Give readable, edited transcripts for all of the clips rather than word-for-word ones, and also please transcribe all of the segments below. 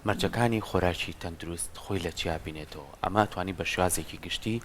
مەرجەکانی خۆراکی تەندروست خۆی لە چیا بینێتەوە؟ ئەمە ئەتوانین بە شێوازێکی گشتی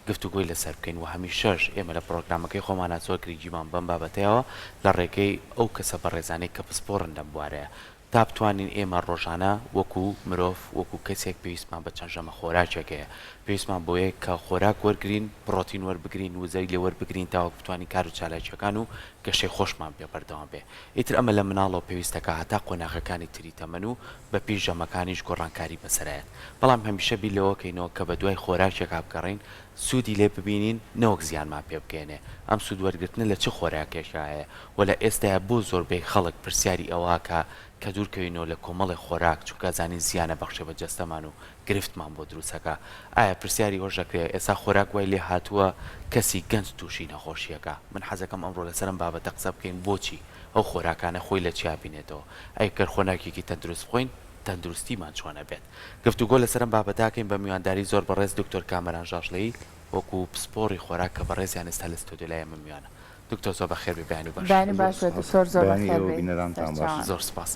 گفتوگۆی لەسەر بکەین و هەمیشەش ئێمە لە پڕۆگرامەکەی خۆمانا زۆر گرنگیمان بەم بابەتەیەوە لە ڕێگەی ئەو کەسە بەڕێزانەی کە پسپۆڕن لەم بوارەیە تا بتوانین ئێمە ڕۆژانە وەکو مرۆڤ وەکو کەسێک پێویستمان بە چەند ژەمە خۆراکێک هەیە پێویستمان بۆیە کە خۆراک وەرگرین پڕۆتین وەربگرین وزەی لێ وەربگرین تاوەکو بتوانین کار و چالاکیەکان و گەشەی خۆشمان پێ بەردەوام بێ ئیتر ئەمە لە مناڵەوە پێویستەکا هەتا قۆناغەکانی تری تەمەن و بە پێی ژەمەکانیش گۆڕانکاری بەسەرایەت بەڵام هەمیشە بیر لەوە کەینەوە کە بە دوای خۆراکێکا بگەڕێین سوودی لێ ببینین نەوەک زیانمان پێ بگەیەنێ ئەم سوود وەرگرتنە لە چ خۆراکێکا هەیە وە لە ئێستایا بۆ زۆربەی خەڵک پرسیاری ئەوە ئەکا کە دوور کەوینەوە لە کۆمەڵێ خۆراک چونکە ئەزانین زیان ئەبەخشێ بە جەستەمان و گرفتمان بۆ دروست ئەکا ئایا پرسیاری ئەوەش ئەکرێ ئێستا خۆراک وای لێ هاتووە کەسی گەنج تووشی نەخۆشی ئەکا من حەزەکەم ئەمڕۆ لەسەر ئەم بابەتە قسە بکەین بۆچی ئەو خۆراکانە خۆی لە چیا بینێتەوە ئەی گەر خۆراکێکی تەندروست بخۆین تەندروستیمان چۆن ئەبێت گفتوگۆ لەسەر ئەم بابەتە ئەکەین بە میوانداری زۆر بەڕێز دکتۆر کامەران ژاژڵەیی وەکو پسپۆڕی خۆراک کە بەڕێزیان ئێستا لە ستۆدیۆ لای ئێمە میوانە دکتۆر زۆر بەخێر بێی بەیانی باش. بەیانی باش بێت دکتۆر زۆر بەیانی بەخێر ئێوە بێی بینەرانتان باش. سەرچاوان. زۆر سپاس.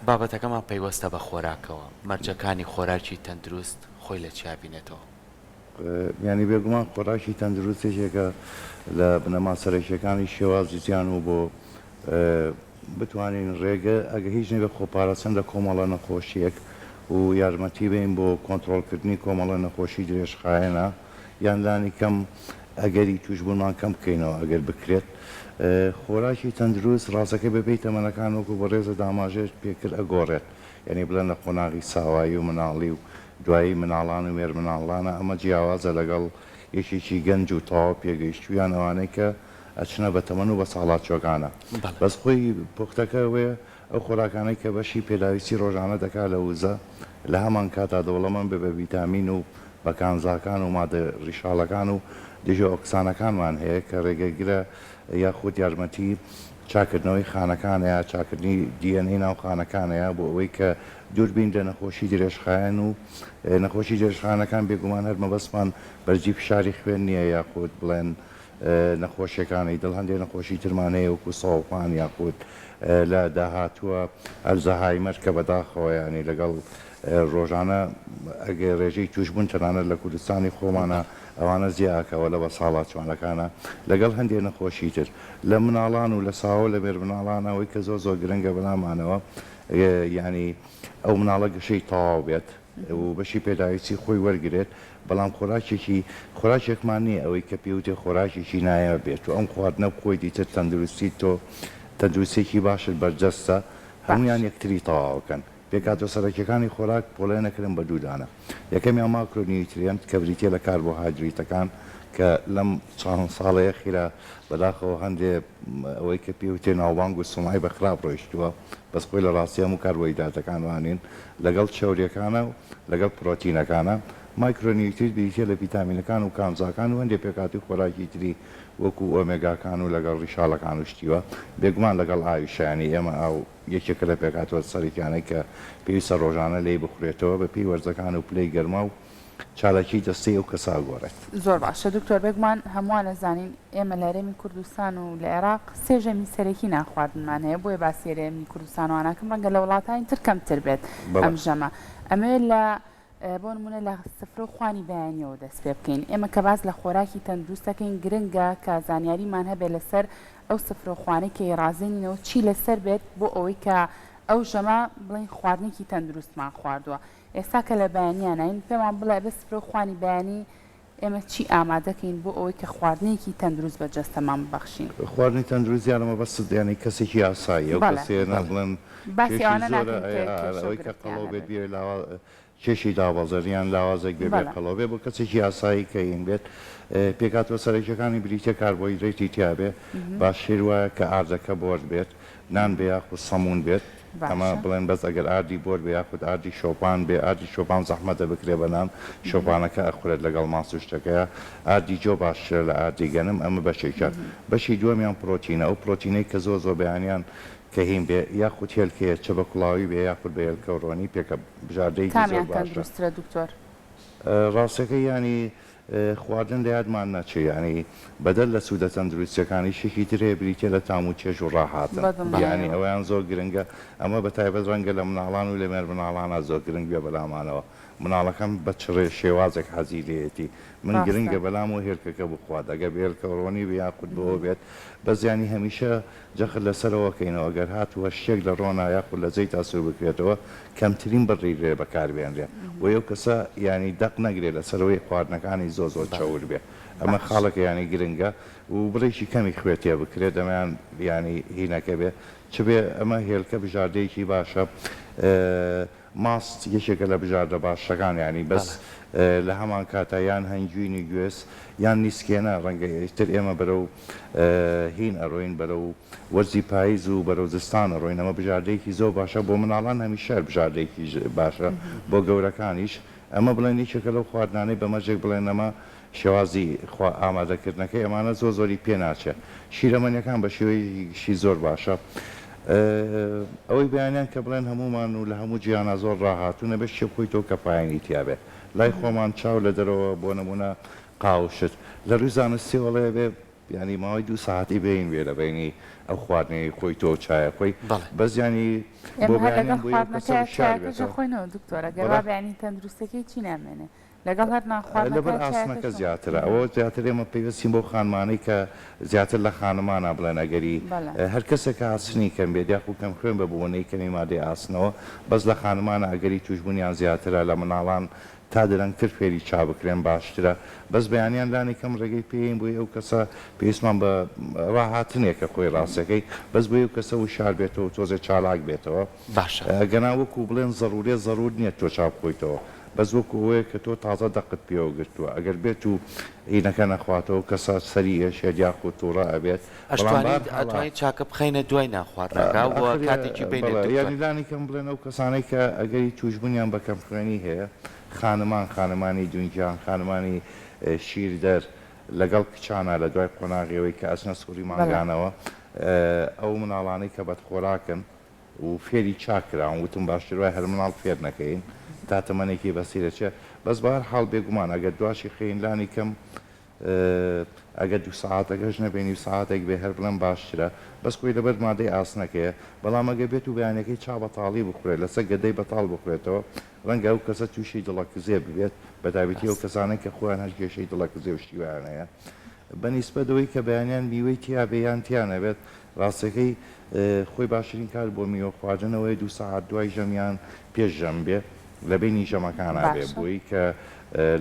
بابەتەکەمان پەیوەستە بە خۆراکەوە، مەرجەکانی خۆراکی تەندروست خۆی لە چیا بینێتەوە؟ یانی بێگومان خۆراکی تەندروست یەکێکە لە بنەما سەرەکیەکانی شێوازی ژیان و بۆ بتوانین ڕێگە ئەگە هیچ نەبێت خۆپاراستن لە کۆمەڵە نەخۆشیەک و یارمەتی بەین بۆ کۆنتڕۆڵکردنی کۆمەڵە نەخۆشی درێژخایەنە یان لانی کەم ئەگەری تووشبوونمان کەم بکەینەوە ئەگەر بکرێت. خۆراکی تەندروست ڕاستەکەی بەپێی تەمەنەکان وەکو بەڕێزت ئاماژەت پێکرد ئەگۆڕێت یانی بڵێن لە قۆناغی ساوایی و مناڵی و دوایی مناڵان و مێرمناڵانە ئەمە جیاوازە لەگەڵ یەکێکی گەنج و تەواو پێگەیشتوو یان ئەوانەی کە ئەچنە بەتەمەن و بەساڵاچووەکانە بەس خۆی پوختەکە ئەوەیە ئەو خۆراکانەی کە بەشی پێداویستی ڕۆژانە دەکات لە وزە، لە هەمانکاتدا دەوڵەمەند بێت بە ڤیتامین و بە کانزاکان و مادە ڕیشاڵەکان و دژە ئۆکسانەکانمان هەیە کە ڕێگەگرە یاخود یارمەتی چاککردنەوەی خانەکانە یا چاککردنی DNA ناو خانەکانە یا بۆ ئەوەی کە دوور بین لە نەخۆشی درێژخایەن و نەخۆشی درێژخایەنەکان بێگومان هەر مەبەستمان بەرزی فشاری خوێن نییە یاخود بڵێن نەخۆشیەکانی دڵ، هەندێک نەخۆشی ترمان هەیە وەکو سەوەفان یاخود لە داهاتووە ئەلزەهایمەر کە بەداخەوە یانی لەگەڵ ڕۆژانە ئەگەر ڕێژەی توشبوون تەنانەت لە کوردستانی خۆمانە ئەوانە زیاکەوە لە بەساڵاچوانەکانە لەگەڵ هەندێک نەخۆشی تر لە مناڵان و لە ساوە لە مێرمناڵانە ئەوەی کە زۆر زۆر گرنگە بەلامانەوە یانی ئەو مناڵە گەشەی تەواو بێت و بەشی پێداویستی خۆی وەرگرێت، بەڵام خۆراکێکی خۆراکێکمان نییە ئەوەی کە پێوتێ خۆراکێکی نایاب بێت و ئەم خواردنە بخۆیت ئیتر تەندروستی تۆ تەندروستیەکی باشت بەرجەستە هەموویان یەکتری تەواوەکەن. پێکهاتە سەرەکیەکانی خۆراک پۆلێنەکرێن بە دوو دانە یەکەمیان macronutrient کە بریتیە لە کاربۆهایدریتەکان کە لەم چەند ساڵەیە خیرا بەداخەوە هەندێ ئەوەی کە پێوتێ ناوبانگ و سومعەی بە خراپ ڕۆیشتووە بەس خۆی لە ڕاستی هەموو کاربۆهیدراتەکان وانین لەگەڵ چەوریەکانە و لەگەڵ پرۆتینەکانە. micronutrient بریتیە لە ڤیتامینەکان و کانزاکان و هەندێ پێکهاتەی خۆراکی تری وەکو ئۆمێگاکان و لەگەڵ ڕیشاڵەکان و شتی وا. بێگومان لەگەڵ ئاویشە یانی ئێمە ئاو یەکێکە لە پێکهاتە سەرەکیانەی کە پێویستە ڕۆژانە لێی بخورێتەوە بە پێی وەرزەکان و پلەی گەرما و چالاکیی جەستەی ئەو کەسە ئەگۆڕێت. زۆر باشە دکتۆر بێگومان هەمووان ئەزانین ئێمە لە هەرێمی کوردستان و لە عێراق سێ ژەمی سەرەکی نان خواردنمان هەیە بۆیە باسی هەرێمی کوردستان و ئاناکەم ڕەنگە لە وڵاتانی تر کەمتر بێت ئەم ژەمە ئەمەوێت لە بۆ نمونە لە سفرە و خوانی بەیانیەوە دەست پێ بکەین ئێمە کە باس لە خۆراکی تەندروست دەکەین گرنگە کە زانیاریمان هەبێت لەسەر ئەو سفرە و خوانەی کە ئەیڕازێنینەوە چی لەسەر بێت بۆ ئەوەی کە ئەو ژەمە بڵێین خواردنێکی تەندروستمان خواردووە ئێستا کە لە بەیانیاناین پێمان بڵێ ئەبێ سفرە و خوانی بەیانی ئێمە چی ئامادەکەین بۆ ئەوەی کە خواردنێکی تەندروست بە جەستەمان ببەخشین؟ خواردنی تەندروست دیارە مەبەستت یانی کەسێکی ئاسایی ئەو بەڵێ کەسەیە نا بڵێن باسی کێشی ئەوانە زۆرە ناکەین کە ئەی کێشە و ئەوەی کە گرفتیان قەڵەو بێت هەبێت. بیەوێ لاوا کێشی دابەزێت یان لاوازێک بێ بێ بەڵێ. قەڵەو بێ بۆ کەسێکی ئاسایی کە هین بێت پێکهاتووە سەرەکیەکانی بریتیە کاربۆهیدرەیتی تیابێ باشتر وایە کە ئاردەکە بۆر بێت نان بێ یاخود سەموون بێت ئەمە باشە. بڵێن بەس ئەگەر ئاردی بۆر بێ یاخود ئاردی شۆپان بێ ئاردی شۆپان زەحمەتە بکرێ بە نان شۆپانەکە ئەخورێت لەگەڵ ماست و شتەکەیا ئاردی جۆ باشترە لە ئاردی گەنم ئەمە بەشێکیان بەشی دووەمیان پرۆتینە ئەو پرۆتینەی کە زۆر زۆر بەیانیان کە هین بێ یاخود هێلکەیە چ بە کوڵاوی بێ یاخود بە هێلکەو ڕۆنی پێکە بژاردەیەکی زۆر کامیان باشە. تەندروسترە دکتۆر؟ ڕاستەکەی یانی. خواردن لە یادمان نەچێ یانی بەدەر لە سوودە تەندروستیەکانی شتێکی تر هەیە بریتیە لە تام و چێژ و ڕاهاتن یانی بەدڵنیایەوە. ئەوەیان زۆر گرنگە ئەمە بە تایبەت ڕەنگە لە مناڵان و لە مێرمناڵانا زۆر گرنگ بێ بەلامانەوە مناڵەکەم بە چ ڕێ شێوازێک حەزی لێیەتی من ڕاستە. گرنگە بەلامەوە هێلکەکە بخوات ئەگەر بە هێلکە ڕۆنی بێ یاخود بەوە بێت بەس یانی هەمیشە جەخت لەسەرەوە کەینەوە گەر هاتوو هەر شتێک لە ڕۆنا یاخود لە زەیتا سوور بکرێتەوە کەمترین بڕی لێ بەکار بێنرێ و یەو کەسە یانی دەق نەگرێ لەسەرەوەی خواردنەکانی زۆر زۆر بەڵێ. چەور بێ ئەمە باش. خاڵێکە یانی گرنگە و بڕێکی کەمی خوێ تێ بکرێت ئەمەیان یانی هینەکە بێ چ بێ ئەمە هێلکە بژاردەیەکی باشە ماست یەکێکە لە بژاردە باشەکان یانی بەس بەڵێ. لە هەمان کاتا یان هەنگوینی گوێز یان نیسکێنە ڕەنگە ئیتر ئێمە بەرەو هین ئەڕۆین بەرەو وەرزی پایز و بەرەو زستان ئەڕۆین ئەمە بژاردەیەکی زۆر باشە بۆ مناڵان هەمیشە هەر بژاردەیەکی باشە بۆ گەورەکانیش ئەمە بڵێن یەکێکە لەو خواردنانەی بە مەرجێک بڵێن ئەمە شێوازی خوا ئامادەکردنەکەی ئەمانە زۆر زۆری پێ ناچێ شیرەمەنیەکان بە شێوەیەکی گشتی زۆر باشە ئەوەی بەیانیان کە بڵێن هەموومان و لە هەموو جیهانا زۆر ڕاهاتوو نەبێ شتێ بخۆیتەوە کە پایەنی تیا بێ لای خۆمان چاو لە دەرەوە بۆ نموونە قاوشت لە ڕووی زانستیەوە ئەڵێ ئەبێ یانی ماوەی دوو سەعاتی بەین بێ لە بەینی ئەو خواردنەی خۆی تۆ و چایە خۆی بەڵێ. بەس یانی بۆ ئێمە هەر بەیانیان لەگەڵ بۆی ئەو کەسە خواردنەکەیا وشیار چایەکەش بێتەوە ئەخۆینەوە دکتۆر ئەگەر بەڵێ. وا بێ یانی تەندروستەکەی چی نامێنێ لەگەڵ هەر نان خواردنەکە لەبەر چایەکەش ئاسنەکە خۆ زیاترە ئەوە زیاتر ئێمە پەیوەستین بەو خانمانەی کە زیاتر لە خانمانا بڵێن ئەگەری بەڵێ. هەر کەسێک کە ئاسنی کەم بێت یاخو کەم خوێن بە بۆنەی کەمی مادەی ئاسنەوە بەس لە خانمانا ئەگەری توشبونیان زیاترە لە مناڵان تا درەنگتر فێری چا بکرێن باشترە بەس بەیانیان لانی کەم ڕێگەی پێین بۆی ئەو کەسە پێویستمان بە ڕاهاتنێکە خۆی ڕاستەکەی بەس بۆی ئەو کەسە وشار بێتەوە تۆزێ چالاک بێتەوە باشە. گەنا وەکو بڵێن زەڕوریە زەڕور نیە تۆ چا بخۆیتەوە بەس وەکو ئەوەیە کە تۆ تازە دەقت پێوە گرتووە ئەگەر بێت و هینەکە نەخواتەوە کەسە سەری ئێشێت یاخود توڕە ئەبێت بەڵام ئەشتوانیت بەهەرحاڵا ئەتوانیت چاکە بخەینە دوای نان خواردنەکە و ئاخر کاتێکی بینێت بەڵێ دکتۆر. یانی لانی کەم بڵێن ئەو کەسانەی کە ئەگەری تووشبوونیان بە کەمخوێنی هەیە خانمان خانمانی دوونگیان خانمانی شیردەر لەگەڵ کچانا لە دوای قۆناغی ئەوەی کە ئەچنە سوڕی بەڵێ. مانگانەوە ئەو مناڵانەی کە بەدخۆراکن و فێری چاک کراون وتم باشتر وایە هەر مناڵ فێر نەکەین تا تەمەنێکی بەسی دەچێ بەس بەهەر حاڵ بێگومان ئەگەر دواشی خەین لانی کەم ئەگەر دوو سەعاتەکەش نەبێ نیو سەعاتێک بێ هەر بڵێم باشترە بەس خۆی لەبەر مادەی ئاسنەکەیە بەڵام ئەگەر بێت و بەیانەکەی چا بەتاڵی بخورێت لەسەر گەدەی بەتاڵ بخورێتەوە ڕەنگە ئەو کەسە تووشی دڵەکزێ ببێت بەتایبەتی ئەو ڕاستە. کەسانەی کە خۆیان هەر کێشەی دڵەکزێ و شتی وایان هەیە بە نیسبەت ئەوەی کە بەیانیان میوەی تیا بێ یان تیا نەبێت ڕاستەکەی خۆی باشترین کار بۆ میوە خواردن ئەوەیە دوو سەعات دوای ژەم یان پێش ژەم بێ لە بەینی ژەمەکانا بێ باشە. بۆی کە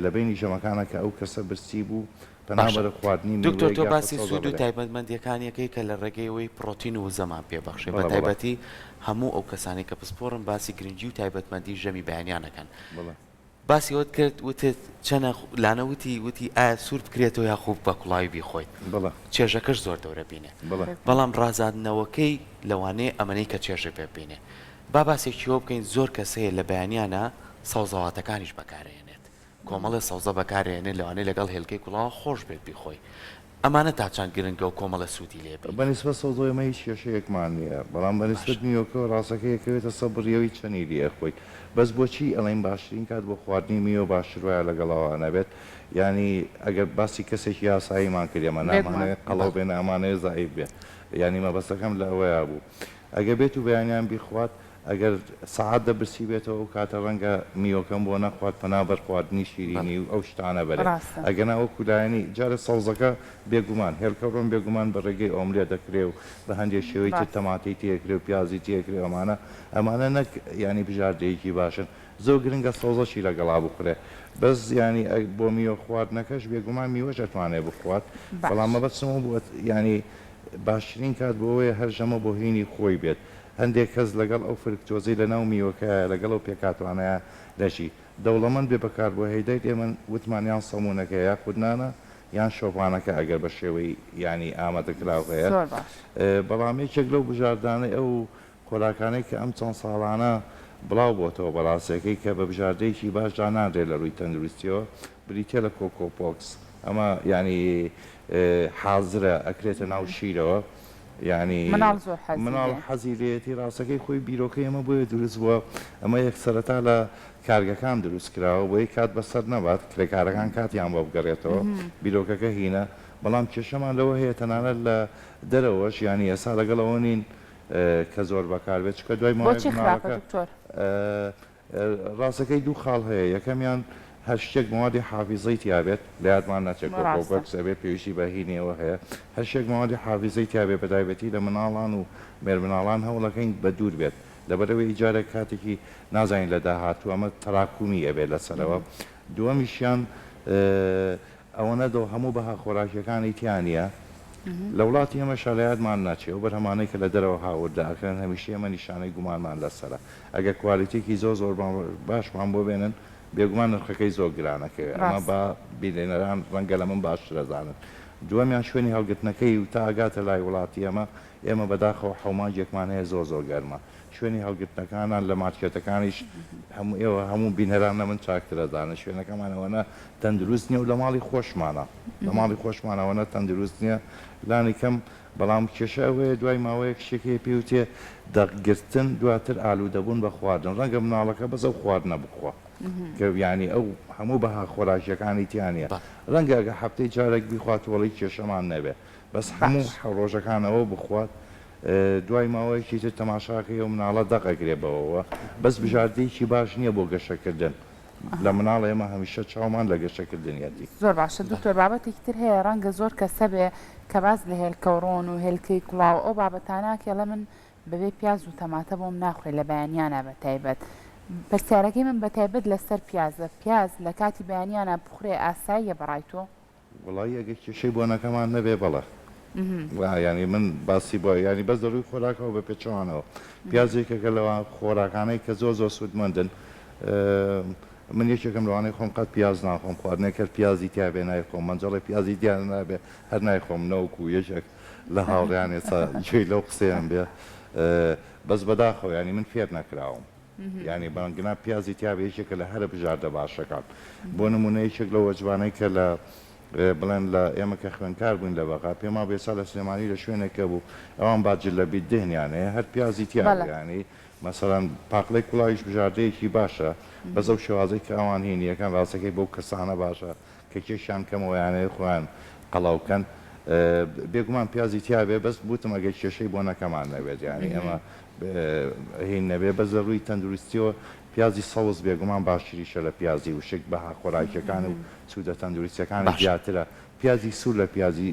لە بەینی ژەمەکانا کە ئەو کەسە برسی بوو پەنا باشە بەرە خواردنی دکتۆر میوەیەک تۆ یاخود باسی سەوزە سوود و بەرێ. تایبەتمەندیەکانیەکەی کە لە ڕێگەی ئەوەی پڕۆتین و وزەمان پێ بەخشێ بە بەڵێ بەڵێ. تایبەتی هەموو ئەو کەسانەی کە پسپۆڕن باسی گرنگی و تایبەتمەندی ژەمی بەیانیان ئەکەن بەڵێ. باسی ئەوەت کرد وتت چەنە لانە وتی وتی ئایا سوور بکرێتەوە یاخو بە کوڵاوی بیخۆیت بەڵێ. چێژەکەش زۆر دەورە بینێ بەڵێ. بەڵام ڕازاندنەوەکەی لەوانەیە ئەمەنەی کە چێژە پێ ببینێ با باسێکی ئەوە بکەین زۆر کەس هەیە لە بەیانیانا سەوزەواتەکانیش بەکارئەهێنێت کۆمەڵێ سەوزە بەکارئەهێنێت لەوانەیە لەگەڵ هێلکەی کوڵاوە خۆش بێت بیخۆی ئەمانە تا چەند گرنگە و کۆمەڵێ سوودی لێ بە بینی؟ نیسبەت سەوزەوە ئێمە هیچ کێشەیەکمان نییە بەڵام بە نیسبەت باشە. میوەکەوە ڕاستەکەی ئەکەوێتە سەر بڕیەوەی چەنی لێ ئەخۆیت بەس بۆچی ئەڵێین باشترین کات بۆ خواردنی میوە باشتر وایە لەگەڵ ئەوە نەبێت یانی ئەگەر باسی کەسێکی ئاساییمان کرد ئێمە بێگومان. نامانەوێ قەڵەو بەڵێ. بێ نامانەوێ زەعیف بێ یانی مەبەستەکەم لە ئەوەیا بوو ئەگەر بێت و بەیانیان بیخوات ئەگەر سەعات دە برسی بێتەوە ئەو کاتە ڕەنگە میوەکەم بۆ نەخوات پەنا بەر خواردنی شیرینی و ئەو شتانە بەرێ ڕاستە. ئەگەنا وەکو لایەنی جارێ سەوزەکە بێگومان هێلکە ڕۆن بێگومان بە ڕێگەی ئۆملێت دەکرێ و بە هەندێ شێوەی تر ڕاستە. تەماتەی تێ ئەکرێ و پیازی تێ ئەکرێ و ئەمانە ئەمانە نەک یانی بژاردەیەکی باشن زۆر گرنگە سەوزەشی لەگەڵا بخورێ بەس یانی بۆ میوە خواردنەکەش بێگومان میوەش ئەتوانێ بخوات بەڵام باش. مەبەستم ئەوە بوو یانی باشترین کات بۆ ئەوەیە هەر ژەمە بۆ هینی خۆی بێت هەندێک کەس لەگەڵ ئەو فرکتۆزەی لەناو میوەکەیە لەگەڵ ئەو پێکهاتوانەیە لەشی دەوڵەمەند بێ بە کاربۆهەیدرەیت ئێمە وتمان یان سەموونەکە یاخود نانە یان شۆپانەکە ئەگەر بە شێوەی یانی ئامادەکراو هەیە زۆر باش. بەڵام یەکێک لەو بژاردانەی ئەو خۆراکانەی کە ئەم چەند ساڵانە بڵاو بۆتەوە بەڕاستەکەی کە بە بژاردەیەکی باش دانانرێت لە ڕووی تەندروستیەوە بریتیە لە کۆکۆ پۆکس ئەمە یانی حازرە ئەکرێتە ناو شیرەوە. یانی مناڵ زۆر حەزی مناڵ لێیە. حەزی لێیەتی ڕاستەکەی خۆی بیرۆکەی ئەمە بۆیە دروست بووە ئەمە یەک سەرەتا لە کارگەکان دروست کراوە بۆیە کات بەسەر نەبات کرێکارەکان کاتیان بۆ بگەڕێتەوە بیرۆکەکە هینە بەڵام کێشەمان لەوە هەیە تەنانەت لە دەرەوەش یانی ئێستا لەگەڵ ئەوە نین کە زۆر بەکار بێت چونکە دوای ماوەیەک بۆچی خراپە مناڵەکە دکتۆر؟ ڕاستەکەی دوو خاڵ هەیە یەکەمیان هەر شتێک مەوادی حافیزەی تیا بێت لە یادمان نەچێت کۆکۆ ڕاستە. بەکس ئەبێ پێویستی بە هینیەوە هەیە هەر شتێک مەوادی حافیزەی تیا بێت بەتایبەتی لە مناڵان و مێرمناڵان هەوڵەکەین بە دوور بێت لەبەرئەوەی ئیجارە کاتێکی نازانین لە داهاتوو ئەمە تەراکومی ئەبێت لەسەرەوە دووەمیشیان ئەوەنە دڵ هەموو بەها خۆراکیەکانی تیا نیە لە وڵاتی ئێمەشا لە یادمان ناچێ ئەو بەرهەمانەی کە لە دەرەوە هاوردە ئەکرێن هەمیشە ئێمە نیشانەی گومانمان لەسەرە ئەگەر کوالیتێکی زۆر زۆر باشمان بۆ بێنن بێگومان نرخەکەی زۆر گران ئەکەوێ ئەمە ڕاستە. با بینەران ڕەنگە لە من باشتر ئەزانن دووەمیان شوێنی هەڵگرتنەکەی و تا ئەگاتە لای وڵاتی ئێمە ئێمە بەداخەوە حەومانگێکمان هەیە زۆر زۆر گەرمە شوێنی هەڵگرتنەکانان لە مارکێتەکانیش هەموو ئێوە هەموو بینەران لە من چاکتر ئەزانن شوێنەکەمان ئەوەنە تەندروست نیە و لە ماڵی خۆشمانە لە ماڵی خۆشمان ئەوەنە تەندروست نیە لانی کەم بەڵام کێشە ئەوەیە دوای ماوەیەک شتێک هەیە پێی وتێ دەق گرتن دواتر ئالوودەبوون بە خواردن ڕەنگە مناڵەکە بەس ئەو خواردنە بخوا کە یانی ئەو هەموو بەها خۆراکیەکانی تیا نیە ڕەنگە ئەگە هەفتەی جارێک بیخوات وەڵی کێشەمان نەبێ بەس هەموو باش. ڕۆژەکان ئەوە بخوات دوای ماوەیەکی تر تەماشاکەی ئەو مناڵە دەق ئەگرێ بەوەوە بەس بژاردەیەکی باش نیە بۆ گەشەکردن لە مناڵ ئێمە هەمیشە چاومان لە گەشەکردنیەتی. زۆر باشە دکتۆر بابەتێکی تر هەیە ڕەنگە زۆر کەس هەبێ کە باس لە هێلکە و ڕۆن و هێلکەی کوڵاو ئەو بابەتانە ئەکەی ئەڵێ من بەبێ پیاز و تەماتە بۆم ناخورێ لە بەیانیانا بە تایبەت پرسیارەکەی من بە تایبەت لەسەر پیازە پیاز لە کاتی بەیانیانا بخورێ ئاساییە بەڕای تۆ؟ وەڵایی ئەگەر کێشەی بۆنەکەمان نەبێ بەڵێ یانی من باسی بۆ یانی بەس لە ڕووی خۆراکەوە بە پێچەوانەوە پیاز یەکێکە لە خۆراکانەی کە زۆر زۆر سوودمەندن من یەکێکم لەوانەی خۆم قەت پیاز ناخۆم خواردنێک هەر پیازی تیا بێ نایخۆم مەنجەڵێ پیازی تیا نابێ هەر نایخۆم نەوەکو یەکێک لە هاوڕێیان ئێستا گوێی لەو قسەیەم بێ بەس بەداخەوە یانی من فێر نەکراوم یانی بەنگنا پیازی تیابێ یەکێکە لە هەرە بژاردە باشەکان بۆ نمونە یەکێک لەو وەجبانەی کە لە بڵێن لە ئێمە کە خوێنکار بووین لە بەغا پێم وابێ ئێستا لە سلێمانی لە شوێنێک کە بوو ئەوان باجلەبی دهنیان هەیە هەر پیازی تیا بوو یانی مەسەلەن پاقلەی کوڵاویش بژاردەیەکی باشە بەس ئەو شێوازەی کە ئەوان هینی ئەکەن ڕاستەکەی بەو کەسانە باشە کە کێشیان کەمە و یانەوێ خۆیان قەڵەو کەن بێگومان پیازی تیا بێ بەس وتم ئەگەر کێشەی بۆ نەکەمان نەبێت یانی ئێمە هین نەبێ بەس لە ڕووی تەندروستیەوە پیازی سەوز بێگومان باشتریشە لە پیازی وشک بەها خۆراکیەکان و سوودە تەندروستیەکانی باشە. زیاترە پیازی سوور لە پیازی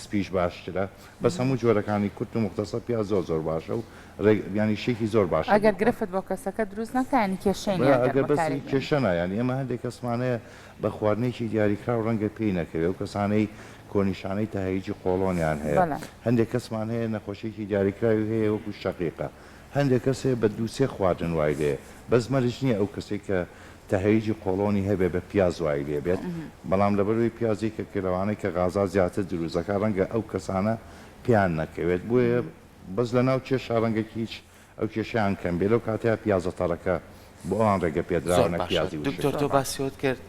سپیش باشترە بەس هەموو جۆرەکانی کورت و موختەسەر پیاز زۆر زۆر باشە و ڕێک یانی شتێکی زۆر باشە ئەگەر بیخۆن. گرفت بۆ کەسەکە دروست نەکا یانی کێشەی نیە ئەگەر ئەگەر بەس بەکاری بێنێ. کێشە نا یانی ئێمە هەندێک کەسمان هەیە بە خواردنێکی دیاریکراو ڕەنگە پێی نەکەوێ ئەو کەسانەی کۆنیشانەی تەهەیجی قۆڵۆنیان هەیە بەڵێ. هەندێک کەسمان هەیە نەخۆشیەکی دیاریکراوی هەیە وەکو شەقیقە هەندێک کەس هەیە بە دوو سێ خواردن وای لێیە بەس مەرج نیە ئەو کەسەی کە تەهەیجی قۆڵۆنی هەبێ بە پیاز وای لێ بێت بەڵام لەبەرئەوەی پیاز یەکێکە لەوانەی کە غازات زیاتر دروست دەکات ڕەنگە ئەو کەسانە پێیان نەکەوێت بۆیە بەس لەناو کێشا ڕەنگە هیچ ئەو کێشەیان کەم بێ لەو کاتەیا پیازە تەڕەکە بۆ ئەوان ڕێگە پێدراوە زۆر نەک باشە پیازی وشک. دکتۆر تۆ باسی ئەوەت کرد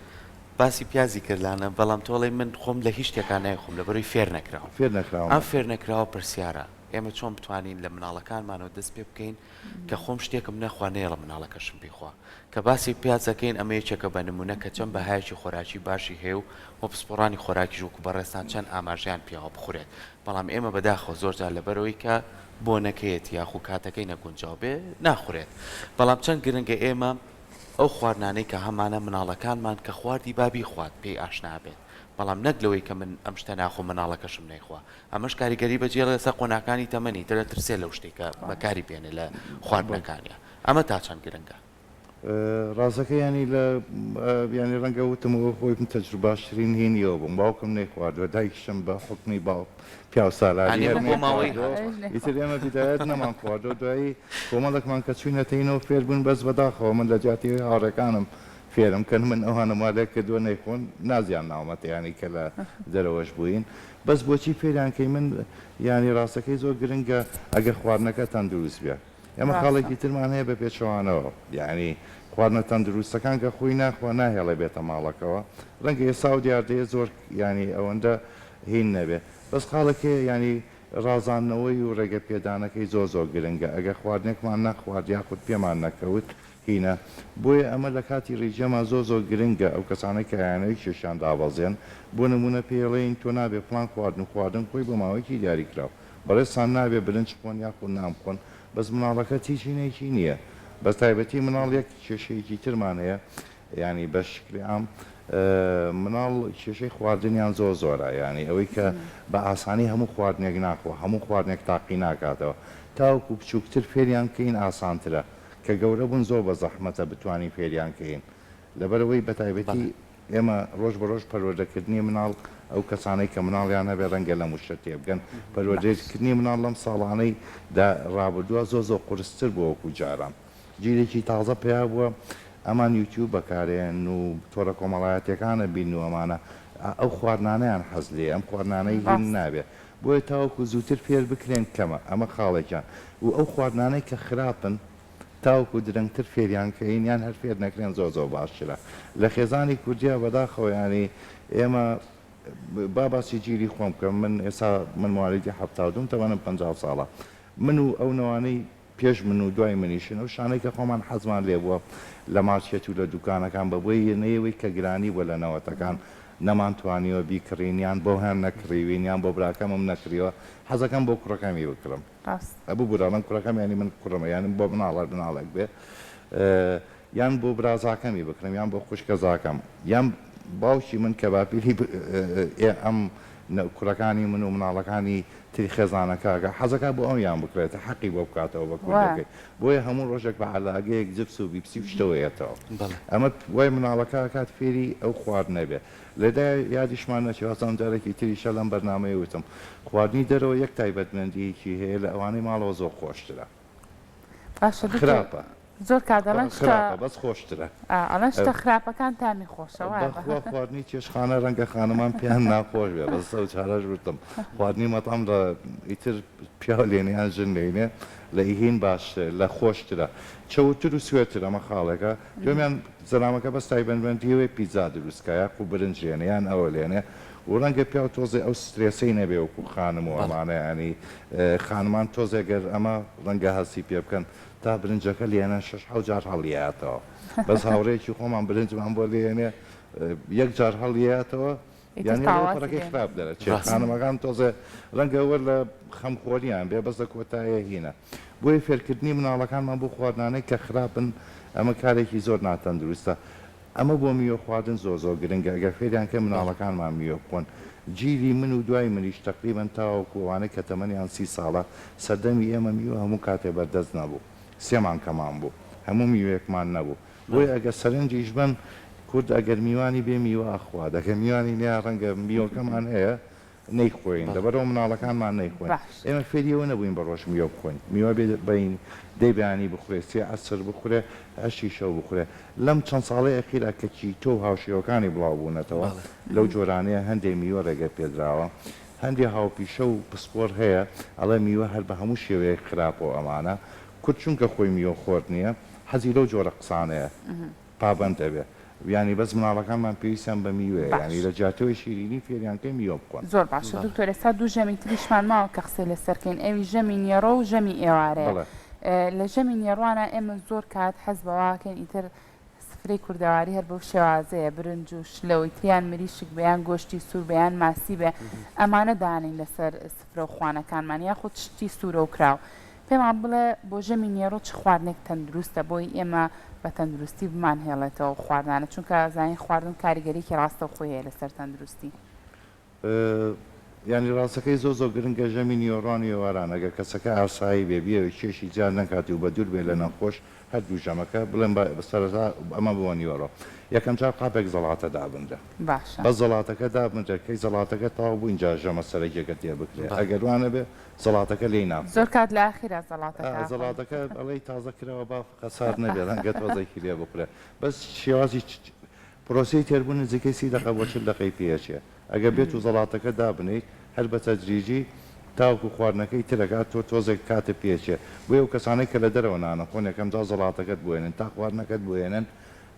باسی پیازی کرد لانە بەڵام تۆ ئەڵێی من خۆم لە هیچ شتێکا نایخۆم لەبەرئەوەی فێر نەکراوم فێر نەکراوم. ئەم فێر نەکراوە پرسیارە ئێمە چۆن بتوانین لە مناڵەکانمانەوە دەست پێ بکەین کە خۆم شتێکم نەخوا نەیەڵم مناڵەکەشم بیخوا کە باسی پیاز دەکەین ئەمە یەکێکە بە نمونە کە چەند بەهایەکی خۆراکی باشی هەیە و وە پسپۆڕانی خۆراکیش وەکو بەڕێزتان چەند ئاماژەیان پیاوە بخورێت بەڵام ئێمە بەداخەوە زۆرجار لەبەرئەوەی کە بۆنەکەیەتی یاخو کاتەکەی نەگونجاو بێ ناخورێت بەڵام چەند گرنگە ئێمە ئەو خواردنانەی کە هەمانە مناڵەکانمان کە خواردی با بیخوات پێی ئاشنا بێت بەڵام نەک لەوەی کە من ئەم شتە ناخۆم مناڵەکەشم نەیخوا ئەمەش کاریگەری بەجێڵێ لەسەر قۆناغەکانی تەمەنی تر دەترسێ لەو شتەی کە بەکاری بێنێ لە خواردنەکانیا ئەمە تا چەند گرنگە؟ ڕازەکە یانی لە یانی ڕەنگە وتم ئەوە خۆی من تەجرو باشترین هینی ئەوە بووم باوکم نەیخواردووە دایکیشم بە حوکمی باوک پیاو سالاری یانی هەر ئەمە بۆ ماوەی نەیخواردووە هاتووە. ئیتر ئێمە بیدایەت نەمان خواردووە دوایی کۆمەڵێکمان کە چووینەتەینەوە فێر بووین بەس بەداخەوە من لە جیاتی ئەوەی هاوڕێکانم فێرم کەن من ئەوانم وا لێ کردووە نەیخۆن نازیان ناومەتە یانی کە لە دەرەوەش بووین بەس بۆچی فێریان کەین من یانی ڕاستەکەی زۆر گرنگە ئەگەر خواردنەکە تەندروست بێ ئێمە ڕاستە. خاڵێکی ترمان هەیە بە پێچەوانەوە یانی خواردنە تەندروستەکان کە خۆی ناخوا ناهێڵێ بێتە ماڵەکەوە ڕەنگە ئێستا ئەو دیاردەیە زۆر یانی ئەوەندە هین نەبێ بەس خاڵێک هەیە یانی. ڕازاندنەوەی و ڕێگە پێدانەکەی زۆر زۆر گرنگە ئەگەر خواردنێکمان نەخوارد یاخود پێمان نەکەوت هینە بۆیە ئەمە لە کاتی ڕیجێما زۆر زۆر گرنگە ئەو کەسانەی کە ئەیانەوێت کێشیان دابەزێن بۆ نمونە پێیەڵێین تۆ نابێ فڵان خواردن و خواردن بخۆی بۆ ماوەیەکی دیاریکراو بەڕێزتان نابێ برنج بخۆن یاخود نان بخۆن بەس مناڵەکەت هیچ هینێکی نییە بەس تایبەتی مناڵ یەک کێشەیەکی ترمان هەیە یانی بە شکلی عام مناڵ کێشەی خواردنیان زۆر زۆرە یانی ئەوەی کە بە ئاسانی هەموو خواردنێک ناخوا هەموو خواردنێک تاقی ناکاتەوە تاوەکو بچووکتر فێریان بکەین ئاسانترە کە گەورە بوون زۆر بە زەحمەتە بتوانین فێریان کەین لەبەرئەوەی بە تایبەتی ئێمە ڕۆژ بە ڕۆژ پەروەردەکردنی مناڵ ئەو کەسانەی کە مناڵیان هەبێ ڕەنگە لەم وشە تێبگەن پەروەردەکردنی مناڵ لەم ساڵانەی دا ڕابردووە زۆر زۆر قورستر بووە وەکو جاران جیلێکی تازە پەیا بووە ئەمان یوتیوب بەکارێن و تۆڕە کۆمەڵایەتیەکانە بین و ئەمانە ئەو خواردنانەیان حەز لێیە ئەم خواردنانەی هین نابێ بۆیە تاوەکو زووتر فێر بکرێن کەمە ئەمە خاڵێکیان و ئەو خواردنانەی کە خراپن تاوەکو درەنگتر فێریان کەین یان هەر فێر نەکرێن زۆر زۆر باشترە لە خێزانی کوردیا بەداخەوە یانی ئێمە با باسی جیلی خۆم بکەم من ئێستا من موالیدی 72م تەمەنم 50 ساڵە من و ئەو نەوانەی پێش من و دوای منیشن ئەو شتانەی کە خۆمان حەزمان لێ بووە لە مارکێت و لە دوکانەکان بە بۆی نەیەوەی کە گرانی بووە لە نەوەتەکان نەمان توانیوە بیکڕین یان بۆیان نەکڕیوین یان بۆ براکەمم نەکڕیوە حەزەکەم بۆ کوڕەکەمی بکڕم ڕاست. ببورە ئەڵێم کوڕەکەم یانی من کوڕمە یانی بۆ مناڵ هەر مناڵێک بێ یان بۆ برازاکەمی بکڕم یان بۆ خوشکەزاکەم یان باوکی من کە باپیری ئەم کوڕەکانی من و مناڵەکانی تری خێزانەکە ئەکا حەزەکا بۆ ئەویان بکڕێت حەقی بۆ بکاتەوە بە کوردەکەی بۆیە هەموو ڕۆژێک بە عەلاگەیەک جپس و بیپسی و شتەوە یەتەوە ئەمە وای مناڵەکە ئەکات فێری ئەو خواردنە بێ لێدا یادیشمان نەچێ وازانم جارێکی تریشە لەم بەرنامەیە وتم خواردنی دەرەوە یەک تایبەتمەندییەکی هەیە لە ئەوانەی ماڵەوە زۆر خۆشترە باشە دکتۆر خراپە زۆر کات ئەڵێن شتە خراپە بەس خۆشترە. ئا ئەڵێن شتە خراپەکان تامی خۆشە وایە بەخوا خواردنی چێشتخانە ڕەنگە خانمان پێیان ناخۆش بێ بەس ئەو جارەش وتم خواردنی مەتعەم لە ئیتر پیاو لێنێ یان ژن لێینێ لە ئیهین باشترە لە خۆشترە چەورتر و سوێرتر ئەمە خاڵێکە دووەمیان زەلامەکە بەس تایبەتمەندی ئەوەیە پیتزا دروست کا یاخو برنج لێنێ یان ئەوە لێنێ و ڕەنگە پیاو تۆزێ ئەو سترێسەی نەبێ وەکو خانم و ئەمانە یانی خانمان تۆزێ گەر ئەمە ڕەنگە هەستی پێ بکەن تا برنجەکە لێنەن شەش حەوت جار هەڵیاتەوە بەس هاوڕێیەکی خۆمان برنجمان بۆ لێنێ یەک جار هەڵیاتەوە یانی پەڕەکەی خراپ دەرەچێت خانمەکان تۆزێ ڕەنگە وەر لە خەمخۆریان بێ بەس لە کۆتایە هینە بۆیە فێرکردنی مناڵەکانمان بۆ خواردنانەی کە خراپن ئەمە کارێکی زۆر ناتەندروستە ئەمە بۆ میوە خواردن زۆر زۆر گرنگە ئەگەر فێریان کەین مناڵەکانمان میوە بخۆن جیلی من و دوای منیش تەقریبەن تاوەکو ئەوانەی کە تەمەنیان سی ساڵە سەردەمی ئێمە میوە هەموو کاتێ بەردەست نەبوو سێ مانکەمان بوو هەموو میوەیەکمان نەبوو بۆیە ئەگەر سەرنجیش بەن کورد ئەگەر میوانی بێ میوە ئەخوات ئەگەر میوانی نەیە ڕەنگە میوەکەمان هەیە نەیخۆین لەبەرئەوە مناڵەکانمان نەیخۆین ئێمە فێری ئەوە نەبووین بە ڕۆژ میوە بخۆین میوە بێ بەین دەی بەیانی بخورێ سێ عەسر بخورێ هەشتی شەو بخورێ لەم چەند ساڵەی ئەخیرا کە کیتۆ و هاوشێوەکانی بڵاو بوونەتەوە لەو جۆرانەیە هەندێ میوە ڕێگە پێدراوە هەندێ هاوپیشە و پسپۆر هەیە ئەڵێ میوە هەر بە هەموو شێوەیەک خراپە و ئەمانە کورد چونکە خۆی میوە خۆر نییە حەزی لەو جۆرە قسانەیە پابەند ئەبێ یانی بەس مناڵەکانمان پێویستیان بە میوەیە یانی باش. لە جیاتەوەی شیرینی فێریان کەین میوە بخۆن. زۆر باشە دکتۆر ئێستا دوو ژەمی تریشمان ماوە کە قسەی لەسەر کەین ئەویش ژەمی نیەڕۆ و ژەمی ئێوارەیە بەڵێ. لە ژەمی نیەڕوانا ئێمە زۆر کات حەز بەوەکەین ئیتر سفرەی کوردەواری هەر بەو شێوازەیە برنج و شلە و ئیتر یان مریشک بێ یان گۆشتی سوور بێ یان ماسی بێ ئەمانە دانین لەسەر سفرە و خوانەکانمان یاخود شتی سوورەو کراو پێمان بڵێ بۆ ژەمی نیەڕۆ چ خواردنێک تەندروستە بۆی ئێمە بە تەندروستی بمانهێڵێتەوە ئەو خواردنانە چونکە زانین خواردن کاریگەریەکی ڕاستەوخۆی هەیە لەسەر تەندروستی. یانی ڕاستەکەی زۆر زۆر گرنگە ژەمی نیوەڕوان و ئێواران ئەگەر کەسەکە ئاسایی بێ بیەوێ کێشی زیاد نەکات و بەدوور بێ لە نەخۆش هەردوو ژەمەکە بڵێم با سەرەتا ئەمە بۆ نیوەڕۆ یەکەم جار قاپێک زەڵاتە دابنرێ باشە. بەس زەڵاتەکە دابنرێ کەی زەڵاتەکە تەواو بوو ئینجا ژەمە سەرەکیەکە تێ بکرێ ئەگەر وا نەبێ زەڵاتەکە لێی ناخورێ. زۆر کات لە ئاخیرا زەڵاتەکە ئەخۆن. زەڵاتەکە ئەڵێی تازە کراوە با خەسار نەبێ ڕەنگە تۆزێکی لێ بخورێ بەس شێوازی پرۆسەی تێربوون نزیکەی سی دەقە بۆ 40 دەقەی پێ ئەچێ ئەگەر بێت و زەڵاتەکە دابنێیت هەر بە تەدریجی تاوەکو خواردنەکەی تر ئەکات تۆ تۆزێک کاتت پێ ئەچێ بۆیە ئەو کەسانەی کە لە دەرەوە نان ئەخۆن یەکەم جار زەڵاتەکەت بۆ ئێنن تا خواردنەکەت بۆ ئێنن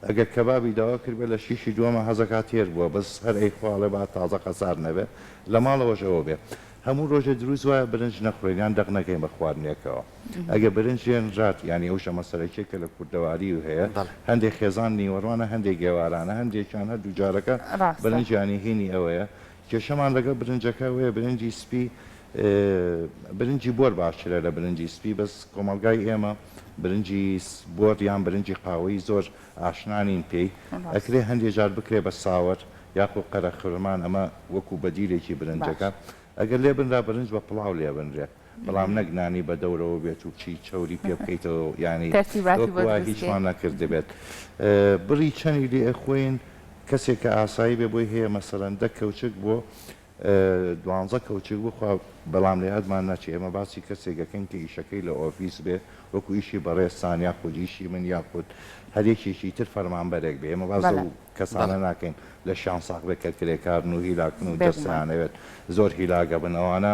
ئەگەر کەبابی داوا کردبێ لە شیشی دووەما حەزەکا تێر بووە بەس هەر ئەیخوا ئەڵێ با تازە خەسار نەبێ لە ماڵەوەش ئەوە بێ. هەموو ڕۆژێ دروست وایە برنج نەخورێن یان دەق نەکەین بە خواردنێکەوە ئەگەر برنج لێنرات یانی ئەو ژەمە سەرەکیە کە لە کوردەواری هەیە بەڵێ. هەندێک خێزان نیوەڕوانە هەندێک ئێوارانە هەندێکیان هەردوو جارەکە ڕاستە. برنج یانی هینی ئەوەیە کێشەمان لەگەڵ برنجەکە ئەوەیە برنجی سپی برنجی بۆر باشترە لە برنجی سپی بەس کۆمەڵگای ئێمە برنجی بۆر یان برنجی قاوەیی زۆر ئاشنا نین پێی ڕاستە. ئەکرێ هەندێ جار بکرێ بە ساوەر یاخود قەرەخرمان ئەمە وەکو بەدیلێکی برنجەکە باش. ئەگەر لێبنرا برنج بە پڵاو لێبنرێ بەڵام نەک نانی بە دەورەوە بێت و بچی چەوری پێ بکەیتەوە یانی تەرتیباتی وەکو بۆ وا دروست کەی. هیچمان نەکردبێت بڕی چەنی لێ ئەخۆین کەسێک کە ئاسایی بێ بۆی هەیە مەسەلەن دە کەوچک بۆ دوانزە کەوچک بخوا بەڵام لە یادمان نەچێ ئێمە باسی کەسێک ئەکەین کە ئیشەکەی لە ئۆفیس بێ وەکو ئیشی بەڕێزتان یاخود ئیشی من یاخود هەر یەکێکی تر فەرمانبەرێک بێ ئێمە باس بەڵێ. لەو کەسانە بەڵێ. ناکەین لەشیان ساغ بێ کە کرێکارن و هیلاکن و بێگومان. جەستەیان ئەوێت زۆر هیلاک ئەبن ئەوانە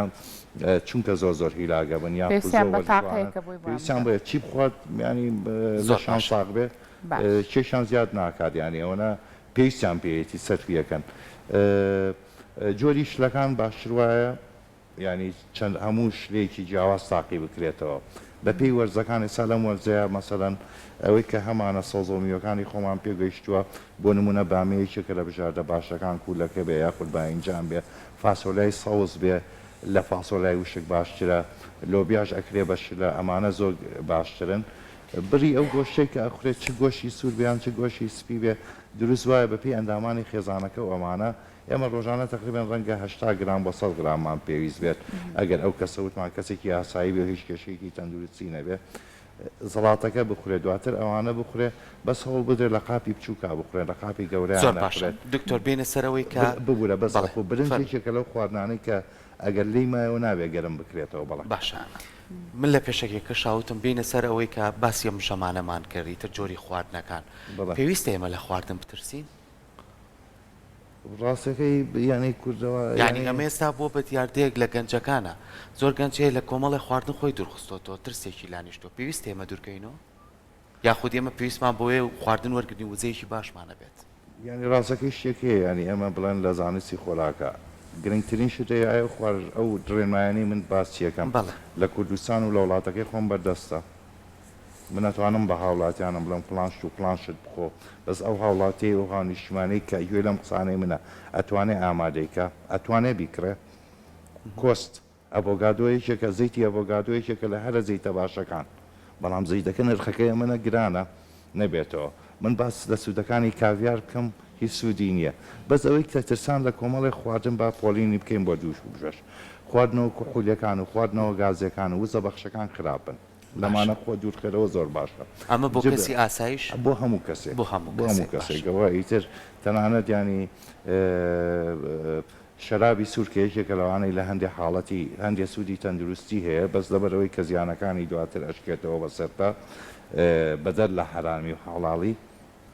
چونکە زۆر زۆر هیلاک ئەبن یاخود پێویستیان زۆر بە وەرزشوانن تاقەیەکە بۆی بۆیان پێویستیان بکات. بۆیە چی بخوات یانی زۆر لەشیان باشە. ساغ بێ باش. کێشیان زیاد ناکات یانی ئەوەنە پێویستیان پێیەتی سەرفی ئەکەن جۆری شلەکان باشتر وایە یانی چەند هەموو شلەیەکی جیاواز تاقی بکرێتەوە بە پێی وەرزەکان ئێستا لەم وەرزەیا مەسەلەن ئەوەی کە هەمانە سەوزە و میوەکانی خۆمان پێ گەیشتووە بۆ نموونە بامێ یەکێکە لە بژاردە باشەکان کوولەکە بێ یاخود باینجان بێ فاسۆلیای سەوز بێ لە فاسۆلیای وشک باشترە لۆبیاش ئەکرێ بە شلە ئەمانە زۆر باشترن بڕی ئەو گۆشتەی کە ئەخورێت چ گۆشتی سوور بێ یان چ گۆشتی سپی بێ دروست وایە بە پێی ئەندامانی خێزانەکە و ئەمانە ئێمە ڕۆژانە تەقریبەن ڕەنگە 80 گرام بۆ 100 گراممان پێویست بێت ئەگەر ئەو کەسە وتمان کەسێکی ئاسایی بێ و هیچ کێشەیەکی تەندروستی نەبێ زەڵاتەکە بخورێ دواتر ئەوانە بخورێ بەس هەوڵ بدرێ لە قاپی بچووکا بخورێن لە قاپی گەورەیان زۆر باشە نەخورێت. دکتۆر بێینە سەر ئەوەی کە ببورە بەس بەڵێ ئەخۆ برنج فەرموو. یەکێکە لەو خواردنانەی کە ئەگەر لێی مایەوە نابێ گەرم بکرێتەوە بەڵێ. باشە من لە پێشەکیەکەشا وتم بێینە سەر ئەوەی کە باسی ئەم ژەمانەمان کرد ئیتر جۆری خواردنەکان بەڵێ. پێویستە ئێمە لە خواردن بترسین؟ ڕاستەکەی یانی کوردەوە یانی یانی. ئەمە ئێستا بووە بە دیاردەیەک لە گەنجەکانا زۆر گەنج هەیە لە کۆمەڵێ خواردن خۆی دوورخستۆتەوە ترسێکی لا نیشتووە پێویستە ئێمە دوورکەینەوە یاخود ئێمە پێویستمان بەوەیە خواردن وەرگرین وزەیەکی باشمان هەبێت؟ یانی ڕاستەکەی شتێک هەیە یانی ئێمە بڵێن لە زانستی خۆراکا گرنگترین شت هەیە ئەو خوار ئەو ڕێنمایانەی من باسی ئەکەم بەڵێ. لە کوردستان و لە وڵاتەکەی خۆم بەردەستە من ئەتوانم بە هاوڵاتیانم بڵێم فڵان شت و فڵان شت بخۆ بەس ئەو هاوڵاتیەی ئەو هاونیشتیمانەی کە گوێی لەم قسانەی منە ئەتوانێ ئامادەی کا ئەتوانێ بیکڕێ کۆست ئەڤۆگادۆ یەکێکە زەیتی ئەڤۆگادۆ یەکێکە لە هەرە زەیتە باشەکان بەڵام زەیتەکە نرخەکەی ئەمەنە گرانە نەبێتەوە من باس لە سوودەکانی کاڤیار بکەم هیچ سوودی نییە بەس ئەوەی کە ترسان لە کۆمەڵێک خواردن با پۆلینی بکەین بۆ دوو بەش خواردنەوە کحولیەکان و خواردنەوە گازیەکان و وزە بەخشەکان خراپن باشە. لەمانە خۆ دوورخەرەوە زۆر باشە ئەمە بۆ جب کەسی ئاسایش؟ بۆ هەموو کەسێک بۆ هەموو بۆ هەموو کەسێک باشە. کەسێک ئەوە ئیتر تەنانەت یانی شەرابی سوور کە یەکێکە لەوانەی لە هەندێ حاڵەتی هەندێ سوودی تەندروستی هەیە بەس لەبەرئەوەی کە زیانەکانی دواتر ئەشکێتەوە بەسەرتا بەدەر لە حەرامی و حەڵاڵی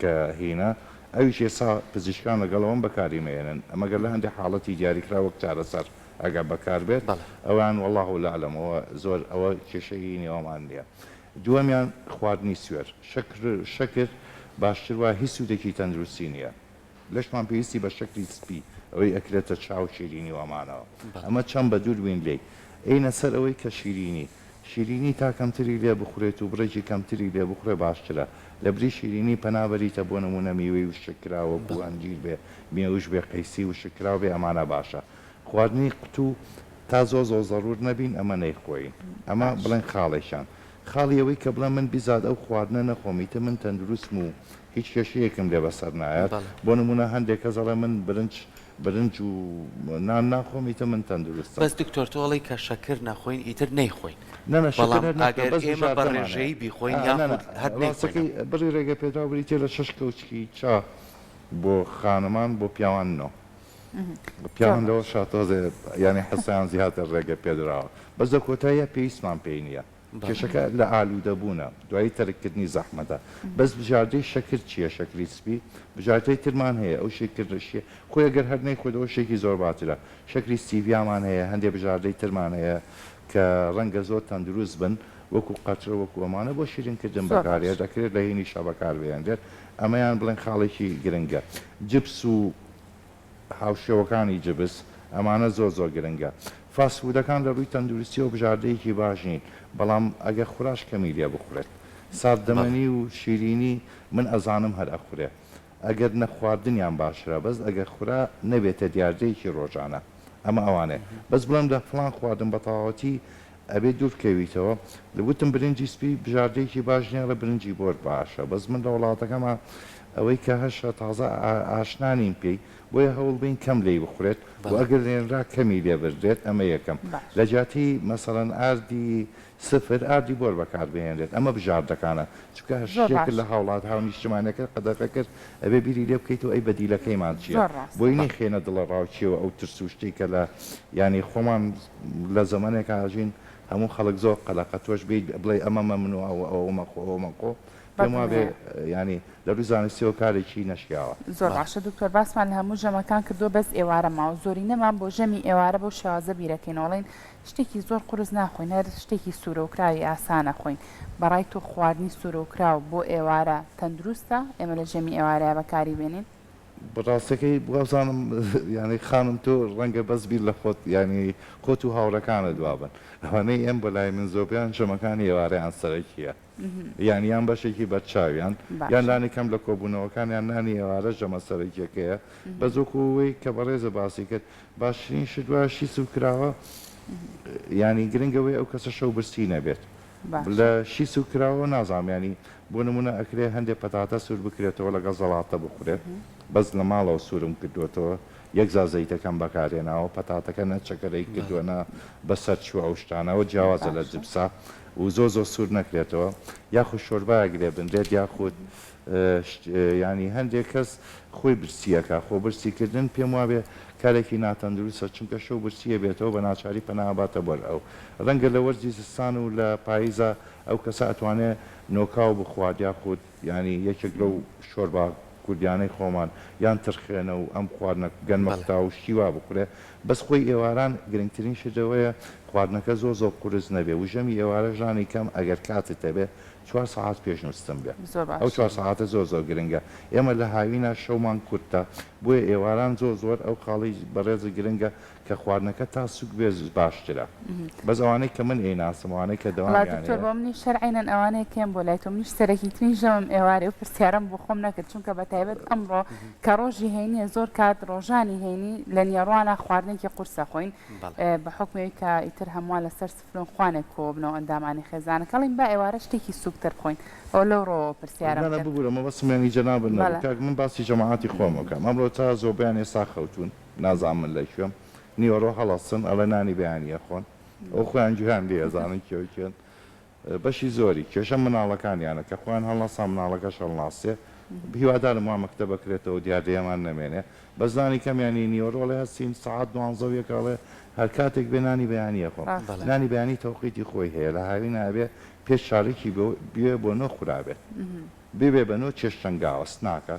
کە هینە ئەویش ئێستا پزیشکان لەگەڵ ئەوەن بەکاری مەیەنن مەگەر لە هەندێ حاڵەتی دیاریکراو وەک چارەسەر ئەگەر بەکار بێت بەڵێ. ئەوان واللە اعلم ئەوە زۆر ئەوە کێشەی هینی ئەومان نیە دووەمیان خواردنی سوێر شەکر شەکر باشتر وایە هیچ سوودێکی تەندروستی نیە لەشمان پێویستی بە شەکری سپی ئەوەی ئەکرێتە چا و شیرینی و ئەمانەوە ئەمە چەند بە دوور بین لێی ئێینە سەر ئەوەی کە شیرینی شیرینی تا کەمتری لێ بخورێت و بڕێکی کەمتری لێ بخورێ باشترە لە بری شیرینی پەنا بەریتە بۆ نموونە میوەی وشک کراو وەکوو هەنجیر بێ مێوژ بێ قەیسی وشک کراو بێ ئەمانە باشە خواردنی قوتوو تا زۆر زۆر زەروور نەبین ئەمە نەیخۆین ئەمە باش. بڵێن خاڵێکیان خاڵی ئەوەی کە بڵێن من بیزات ئەو خواردنە نەخۆم ئیتر من تەندروستم و هیچ کێشەیەکم لێ بەسەر نایەت بەڵێ. بۆ نموونە هەندێک کەس ئەڵێ من برنج برنج و نان ناخۆم ئیتر من تەندروستم. بەس دکتۆر تۆ ئەڵێی کە شەکر نەخۆین ئیتر نەیخۆین نا نا شەکر بەڵام هەر نەخورێ ئەگەر بەس ئێمە بە بژاردەمان هەیە ڕێژەیی بیخۆین ئا نا نا یاخود هەر نەیخۆینەوە. ڕاستەکەی بڕی ڕێگە پێدراو بریتیە لە شەش کەوچکی چا بۆ خانمان بۆ پیاوان نۆ زۆر پیاوان لەوە باشە. شا تۆزێ یانی حسەیان زیاتر ڕێگە پێدراوە بەس لە کۆتاییا پێویستمان پێی نیە. بەڵێ. کێشەکە لە ئالوودەبوونە، دوایی تەرککردنی زەحمەتە. بەس بژاردەی شەکر چییە، شەکری سپی؟ بژاردەی ترمان هەیە، ئەو شەکرە خۆی ئەگەر هەر نەیخۆیت ئەوە شتێکی زۆر باترە. شەکری ستیڤیامان هەیە، هەندێ بژاردەی ترمان هەیە کە ڕەنگە زۆر تەندروست بن، وەکو قەترە، وەکو ئەمانە بۆ شیرینکردن زۆر باش. بەکارێت، ئەکرێت لە هینیشا بەکاربهێنرێت. ئەمەیان بڵێن خاڵێکی گرنگە. جپس و هاوشێوەکانی جبس ئەمانە زۆر زۆر گرنگە. fast food ەکان لە ڕووی تەندروستیەوە بژاردەیەکی باش نین بەڵام ئەگەر خوراش کەمی لێ بخورێت ساردەمەنی و شیرینی من ئەزانم هەر ئەخورێ ئەگەر نەخواردنیان باشترە بەس ئەگەر خورا نەبێتە دیاردەیەکی ڕۆژانە ئەمە ئەوانەیە بەس بڵێم لە فڵان خواردن بەتەواوەتی ئەبێ دوور بکەویتەوە وتم برنجی سپی بژاردەیەکی باش نیە ئەڵێ برنجی بۆر باشە بەس من لە وڵاتەکەما ئەوەی کە هەشە تازە ئاشنا نیم پێی بۆیە هەوڵ بەین کەم لێی بخورێت و ئەگەر لێنرا کەمی لێ بردرێت ئەمە یەکەم لە جیاتی مەسەڵەن ئاردی سفر ئاردی بۆر بەکار بهێنرێت ئەمە بژاردەکانە چونکە هەر زۆر شتێکت باش. لە هاوڵات هاونیشتمانەکەت قەدەغە کرد ئەبێ بیری لێ بکەیتەوە ئەی بەدیلەکەیمان چیە زۆر ڕاستە. بۆی نەیخەینە دڵەڕاوکێوە ئەو ترس و شتەی کە لە یانی خۆمان لە زەمەنێکا ئەژین هەموو خەڵک زۆر قەلەقە تۆش بێیت بڵێی ئەمە مەمنوعە و ئەوە مەخۆ ئەوە مەخۆ پێم وابێ بەدڵنیام. یانی لە ڕووی زانستیەوە کارێکی نەشیاوە. زۆر باشە دکتۆر باسمان لە هەموو ژەمەکان کردووە بەس ئێوارە ماوە زۆرینەمان بۆ ژەمی ئێوارە بەو شێوازە بیرەکەینەوە ئەڵێین شتێکی زۆر قورس ناخۆین هەر شتێکی سورەوکراوی ئاسان ئەخۆین بەڕای تۆ خواردنی سورەوکراو بۆ ئێوارە تەندروستە ئێمە لە ژەمی ئێوارەیا بەکاری بێنین؟ ڕاستەکەی وابزانم یانی خانم تۆ ڕەنگە بەس بیر لە خۆت یانی خۆت و هاوڕێکانت وابن ئەوانەی ئێم بەلای من زۆربەیان ژەمەکانی ئێوارەیان سەرەکیە یانی یان بەشێکی بەرچاویان یان باشە. لانی کەم لە کۆبوونەوەکانیان نانی ئێوارە ژەمە سەرەکیەکەیە بەس وەکو ئەوەی کە بەڕێزە باسی کرد باشترین شت وایە شی سووکراوە یانی گرنگ ئەوەیە ئەو کەسە شەو برسی نەبێت باشە. لە شی سووکراوە نازانم یانی بۆ نموونە ئەکرێ هەندێ پەتاتە سوور بکرێتەوە لەگەڵ زەڵاتە بخورێت بەس لە ماڵەوە سوورم کردووەتەوە یەک جار زەیتەکەم بەکارهێناوە پەتاتەکە نە چەکەرەی کردووە نە بەسەر چووە ئەو شتانە ئەوە جیاوازە لە باشە. جبسا و زۆر زۆر سوور نەکرێتەوە یاخود شۆربایەک لێ بنرێت یاخود یانی هەندێک کەس خۆی برسی ئەکا، خۆ برسی کردن پێم وابێ کارێکی ناتەندروستە چونکە شەو برسی ئەبێتەوە بە ناچاری پەنا ئەباتە بەر ئەو ڕەنگە لە وەرزی زستان و لە پایزا ئەو کەسە ئەتوانێ نۆکاو بخوات یاخود یانی یەکێک لەو شۆربا کوردیانەی خۆمان یان ترخێنە و ئەم خواردنە گەنمە بەڵێ. کوتاو و شتی وا بخورێ بەس خۆی ئێواران گرنگترین شت ئەوەیە خواردنەکە زۆر زۆر قورس نەبێ و ژەمی ئێوارەش لانی کەم ئەگەر کاتت هەبێ چوار سەعات پێش نوستن بێ زۆر ئەو باشە. چوار سەعاتە زۆر زۆر گرنگە ئێمە لە هاوینا شەومان کورتە بۆیە ئێواران زۆر زۆر ئەو خاڵەی بەڕێزت گرنگە کە خواردنەکە تا سوک بێ باشترە بەس ئەوانەی کە من ئەیناسم ئەوانەی کە وەڵا دەوامیان دکتۆر هەیە. بۆ منیش هەر عەینەن ئەوانەیە کێم بۆ لای تۆ منیش سەرەکیترین ژەمم ئێوارێ و پرسیارەم بۆ خۆم نەکرد چونکە بە تایبەت ئەمڕۆ کە ڕۆژی هەینیە زۆر کات ڕۆژانی هەینی لە نیەڕوانا خواردنێکی قورس ئەخۆین بەڵێ. بە حوکمی ئەوی کە ئیتر هەمووان لەسەر سفرەو خوانێک کۆبنەوە ئەندامانی خێزانەکە ئەڵێین با ئێوارە شتێکی سوکتر بخۆین ئەوە لەو ڕۆوە پرسیارم نا نا کرد. ببورە مەبەستم یانی جەنابت نەبوو بەڵێ. کاک من باسی جەماعەتی خۆم ئەکەم ئەمڕۆ تا زۆربەیان ئێستا خەوتوون نازانم من لە کوێم نیوەڕۆ هەڵەسن ئەڵێ نانی بەیانی ئەخۆن ئەوە خۆیان گوێیان لێ ئەزانن کێ و کێن بەشی زۆری کێشە مناڵەکانیانە کە خۆیان هەڵنەسان مناڵەکەش هەڵناسێ هیوادارم وا مەکتەب بکرێتەوە دیاردەیەمان نەمێنێ بەس نانی کەم یانی نیوەڕۆ ئەڵێ هەستین سەعات دوانزە و یەک ئەڵێ هەر کاتێک بێ نانی بەیانی ئەخۆم ڕاستە. نانی بەیانی تەوقیتی خۆی هەیە لە هاوینا ئەبێ پێش چارەکی بێ بۆ نۆ خورابێت ببێ بە نۆ چێشتەنگاوە سناکە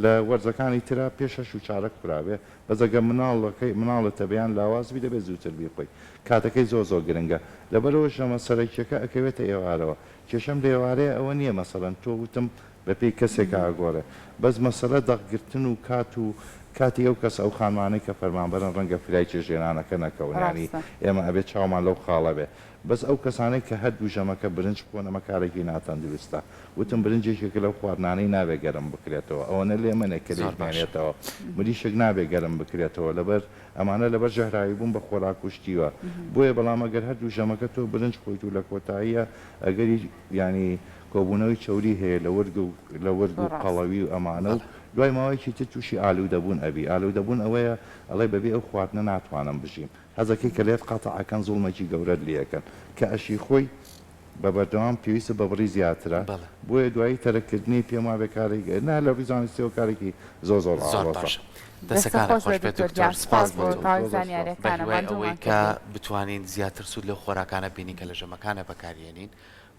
لە وەرزەکانی ترا پێش شەش و چارەک خورابێ بەس ئەگەر مناڵەکەی مناڵت هەبێ یان لاواز بی دەبێ زووتر بیخۆی کاتەکەی زۆر زۆر گرنگە لەبەرئەوە ژەمە سەرەکیەکە ئەکەوێتە ئێوارەوە کێشەم لە ئێوارەیە ئەوە نیە مەسەلەن تۆ وتم بەپێی کەسێکە ئەگۆڕێ بەس مەسەلە دەق گرتن و کات و کاتی ئەو کەسە ئەو خانمانەی کە فەرمانبەرن ڕەنگە فریای چێژلێنانەکە نەکەون یانی ڕاستە. ئێمە ئەبێ چاومان لەو خاڵە بێ بەس ئەو کەسانەی کە هەردوو ژەمەکە برنج بخۆن ئەمە کارێکی ناتەندروستە وتم برنج یەکێکە لەو خواردنانەی نابێ گەرم بکرێتەوە ئەوەنە لێ مەنێ کە لێی زۆر باشە. بمێنێتەوە مریشک نابێ گەرم بکرێتەوە لەبەر ئەمانە لەبەر ژەهراوی بوون بە خۆراک و شتی وا بۆیە بەڵام ئەگەر هەردوو ژەمەکە تۆ برنج خۆیت و لە کۆتاییە ئەگەری یانی کۆبوونەوەی چەوری هەیە لە ورگ و لە ورگ و زۆر ڕاستە. قەڵەوی و ئەمانە و بەڵێ. دوای ماوەیەکی تر تووشی ئالوودەبوون ئەبی ئالوودەبوون ئەوەیە ئەڵێ بەبێ ئەو خواردنە ناتوانم بژیم حەزەکەی کە لێت قەتع ئەکەن زوڵمێکی گەورەت لێ ئەکەن کە ئەشی خۆی بە بەردەوام پێویستت بە بڕی زیاترە بەڵێ. بۆیە دوایی تەرک کردنی پێم وابێ کارێک نا لە ڕووی زانستیەوە کارێکی زۆر زۆر زۆر ئاڵۆزە. باشە دەستت دەسەکانت خۆش خۆش بێت بێت دکتۆر دکتۆر گیان سپاس سپاس بۆ بۆ تۆ تەواوی زۆر زۆر سپاس. بە زانیاریەکانە هیوای ئەوەی ماندوومان کە کردی. بتوانین زیاتر سوود لەو خۆراکانە بینین کە لە ژەمەکانە بەکاریێنین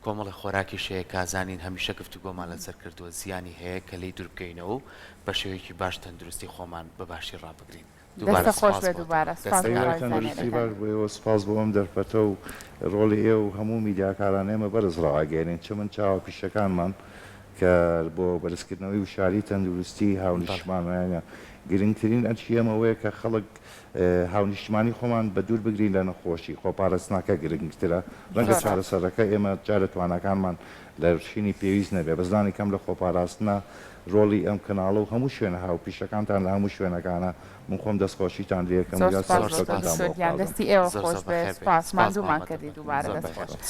کۆمەڵێ خۆراکیش هەیە کە ئەزانین هەمیشە گفتوگۆمان لەسەر کردووە زیانی هەیە کە لێی دوور بکەوینەوە و بە شێوەیەکی باش تەندروستی خۆمان بە باشی ڕابگرین. دووبارە دەستت خۆش سپاس بێت بۆ تۆ. دووبارە سپاس بۆ هیوای دەستەکانت تەواوی خۆش تەندروستی بێت. باش زانیاریەکانت. بۆ ئێوە سپاس بۆ ئەم دەرفەتە و ڕۆڵی ئێوە و هەموو میدیاکاران ئێمە بەرز ڕائەگەیەنین چ من چاوە پیشەکانمان کە بۆ بەرزکردنەوەی وشیاری تەندروستی بەڵێ. هاونیشتمانیان گرنگترین ئەرکی ئێمە ئەوەیە کە خەڵک هاونیشتمانی خۆمان بە دوور بگرین لە نەخۆشی، خۆپارستنەکە گرنگترە، ڕەنگە چارەسەرەکە ئێمە جارێ تواناکانمان لە شینی پێویست نەبێ، بەس لانی کەم لە خۆپاراستنا ڕۆڵی ئەم کەناڵە و هەموو شوێنە هاوپیشەکانتان لە هەموو شوێنەکانە، من خۆم دەستخۆشیتان لێ ئەکەم و زۆر هیوای سوپاس بۆ تۆ سەرکەوتنتان دکتۆر بۆ گیان ئەخوازم. دەستی ئێوە زۆر خۆش زۆر بێ بەخێر بێی سوپاس سوپاس ماندوومان مامە کردی دکتۆر دووبارە زۆر دەست بەخێر خۆش. بێی.